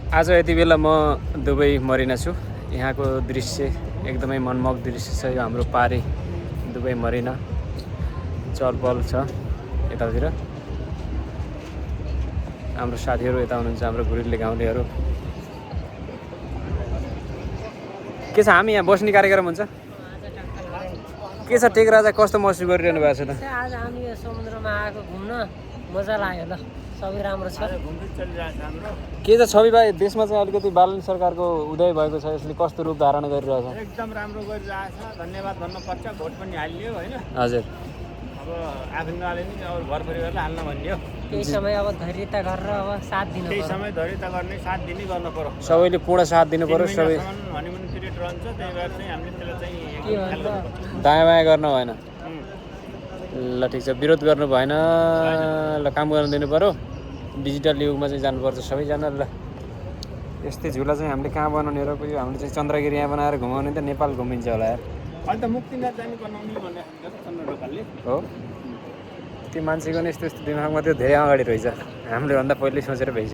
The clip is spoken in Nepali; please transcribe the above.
आज यति बेला म दुबई मरिना छु। यहाँको दृश्य एकदमै मनमोहक दृश्य छ। यो हाम्रो पारी दुबई मरिना चलपल छ यतातिर। हाम्रो साथीहरू यता हुनुहुन्छ, हाम्रो गुरुले गाउँलेहरू। के छ, हामी यहाँ बस्ने कार्यक्रम हुन्छ के छ? टेक राजा कस्तो महसुस गरिरहनु भएको छ त? आज हामी यो समुद्रमा आएको घुम्न मजा लाग्यो। ल सबै राम्रो छ, घुम्दै चलिरहेछ हाम्रो। के छ छवि भाइ, देशमा चाहिँ अलिकति बालन सरकारको उदय भएको छ, यसले कस्तो रूप धारण गरिरहेछ? एकदम राम्रो गरिरहेछ, धन्यवाद भन्नुपर्छ। भोट पनि हालियो होइन। हजुर, अब आफूले नि अब घर परिवारलाई हाल्न भनियो। केही समय अब धैर्यता गरेर अब साथ दिनु केही पर्यो। समय धैर्यता गर्ने, साथ दिने गर्नु पर्यो। सबैले पूर्ण साथ दिनु पर्यो। सबै हनिमुन पिरियड रहन्छ, त्यही भएर चाहिँ हामीले त्यसलाई चाहिँ के भन्छ दायाँ बायाँ गर्न भएन। ल ठिक छ, विरोध गर्नु भएन। ल काम गर्न दिनु पर्यो। डिजिटल युगमा चाहिँ जानुपर्छ सबैजना। ल यस्तै झुला चाहिँ हामीले कहाँ बनाउने र यो हामीले चाहिँ चन्द्रगिरी यहाँ बनाएर घुमाउने त नेपाल घुमिन्छ होला यार। अहिले त मुक्तिनाथ जाने बनाउने भन्ने चन्द्र ढोकालले हो, त्यो मान्छेको नि यस्तो यस्तो दिमागमा त्यो धेरै अगाडि रहेछ। हामीले भन्दा पहिल्यै सोचेर भइसक्यो।